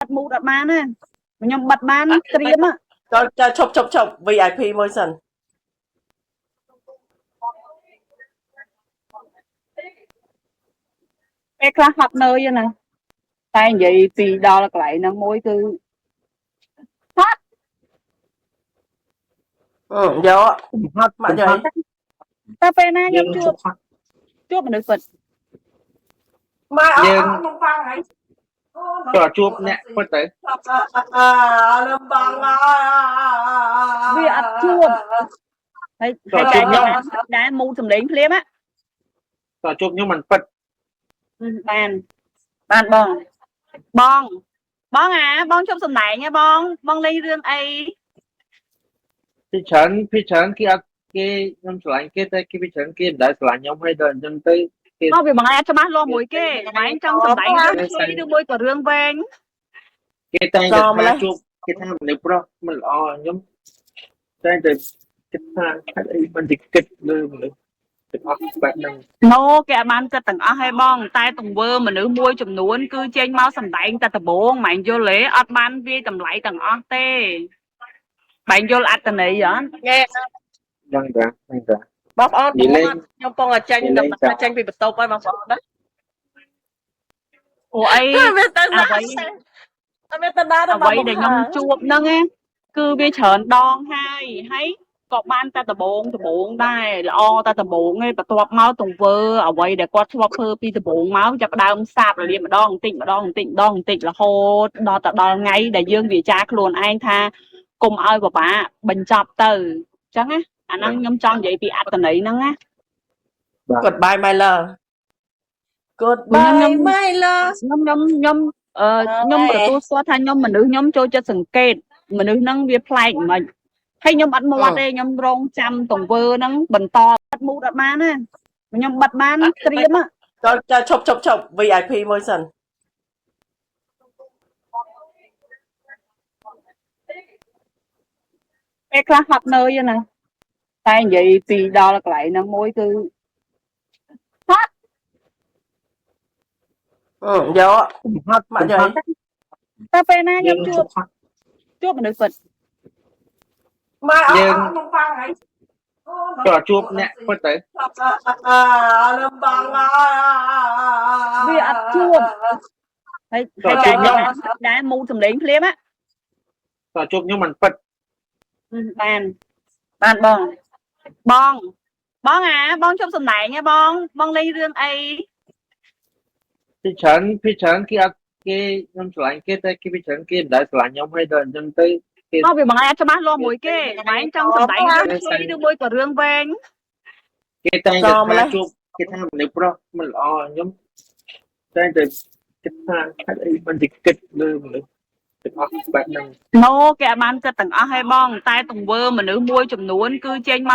បិទមូតអត់បានណាខ្ញុំបិទបានត្រៀមហ៎ ចូលចូលឈប់ឈប់ឈប់ VIP មួយសិន ពេលខ្លះហត់នឿយណាតែនិយាយពីដល់កន្លែងហ្នឹងមួយគឺហត់ អឺយក ហត់ មកយក តែពេលណា យើង ខ្ញុំជួបជួបមនុស្សពិត មកអត់អត់ខ្ញុំប៉ាំងហើយ ក៏ជួបអ្នកពិតទៅ អាលំបាំង វាអត់ជួបហើយហើយតែខ្ញុំដែរមូតសំឡេងភ្លាមហ៎ ក៏ជួបខ្ញុំមិនពិត បានបានបងបងបងអាបងជប់សំដែងហ៎បងបងលេងរឿងអី ពីច្រើនពីច្រើនគេអត់គេខ្ញុំឆ្លាញ់គេតែគេពីច្រើនគេមិនដែលឆ្លាញ់ខ្ញុំហើយដល់អញ្ចឹងទៅគេ មកវាបងឯងអត់ច្បាស់លាស់មួយគេបងឯងចង់សំដែងរឿងខ្លីឬមួយក៏រឿងវែង គេតែងតែថាជួបគេថាមនុស្សប្រុសមិនល្អខ្ញុំតែងតែគិតថាហេតុអីមិនទៅគិតលើមនុស្សទាំងអស់បែបហ្នឹង ណូគេអត់បានគិតទាំងអស់ហេបង តែទង្វើមនុស្សមួយចំនួនគឺចេញមកសំដែងតែដំបងម៉ែងយល់ទេអត់បានវាយតម្លៃទាំងអស់ទេបែងយល់អត្តន័យអត់ ងែ ដឹងតាដឹងតា បងប្អូន និយាយលេង ខ្ញុំពងតែចេញ និយាយលេង ដល់ចេញពីបន្ទប់ហើយបងប្អូនណា ព្រោះអី វាទៅណា អ្វី អត់មានទៅណា អ្វីដែលខ្ញុំជួបហ្នឹងណាគឺវាច្រើនដងហើយហើយក៏បានតែដំបងដំបងដែរល្អតែដំបងឯងបន្ទាប់មកទង្វើអ្វីដែលគាត់ធ្លាប់ធ្វើពីដំបងមកចាប់ផ្ដើមសាបរលាបម្ដងបន្តិចម្ដងបន្តិចម្ដងបន្តិចរហូតដល់ទៅដល់ថ្ងៃដែលយើងវាចាខ្លួនឯងថាកុំឲ្យពិបាកបញ្ចប់ទៅអញ្ចឹងណាអាហ្នឹងខ្ញុំចង់និយាយពីអត្តន័យហ្នឹងណា Goodbye my love Goodbye my love ខ្ញុំខ្ញុំខ្ញុំអឺខ្ញុំទទួលស្គាល់ថាខ្ញុំមនុស្សខ្ញុំចូលចិត្តសង្កេតមនុស្សហ្នឹងវាប្លែកមិនហើយខ្ញុំអត់មាត់ទេខ្ញុំរងចាំទង្វើហ្នឹងបន្តបិទមូតអត់បានណាខ្ញុំបិទបានត្រៀមហ៎ ចូលចូលឈប់ឈប់ឈប់ VIP មួយសិន ពេលខ្លះហត់នឿយណាតែនិយាយពីដល់កន្លែងហ្នឹងមួយគឺហត់ អឺយក ហត់ មកយក តែពេលណា យើង ខ្ញុំជួបជួបមនុស្សពិត មកអត់អត់ខ្ញុំប៉ាំងហើយ ក៏ជួបអ្នកពិតទៅ អាលំបាំង វាអត់ជួបហើយហើយតែខ្ញុំដែរមូតសំឡេងភ្លាមហ៎ ក៏ជួបខ្ញុំមិនពិត បានបានបងបងបងអាបងជប់សំដែងហ៎បងបងលេងរឿងអី ពីច្រើនពីច្រើនគេអត់គេខ្ញុំឆ្លាញ់គេតែគេពីច្រើនគេមិនដែលឆ្លាញ់ខ្ញុំហើយដល់អញ្ចឹងទៅគេ មកវាបងឯងអត់ច្បាស់លាស់មួយគេបងឯងចង់សំដែងរឿងខ្លីឬមួយក៏រឿងវែង គេតែងតែថាជួបគេថាមនុស្សប្រុសមិនល្អខ្ញុំតែងតែគិតថាហេតុអីមិនទៅគិតលើមនុស្សទាំងអស់បែបហ្នឹង ណូគេអត់បានគិតទាំងអស់ហេបង តែទង្វើមនុស្សមួយចំនួនគឺចេញមក